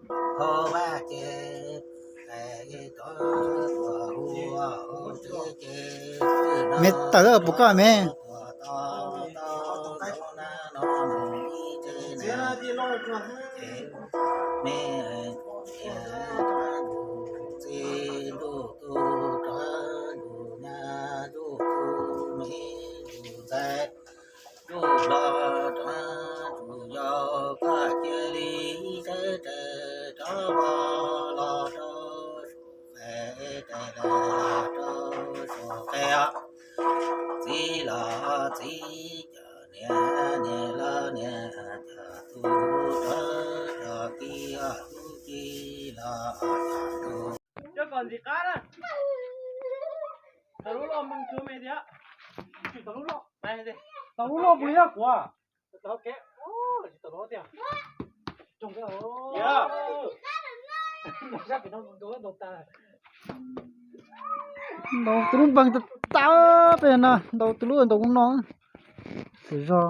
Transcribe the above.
Hauv vaj ces me tawm puas koj me. Me txiv ntuj tu rov ntuj nyab ntuj tu me ntuj ntxhais ntuj hlob rov ntuj yau koj cia li sawv daws rov los rau saum qe, rov los rau saum qe os. Txiv los txiv cov niam, niam los niam cov tub, rov cov tij os, tub tij los cov tub. Coj kom ntxim qab na. Tau lub loj me ntsuag me tiag. Tau lub loj, tau lub loj puas yog kuv? Tau kev, tsis tau lub tiag. Ntaus tus lub npeeg tag tag pem no, ntaus tus lub ntaus no. Xyov zog.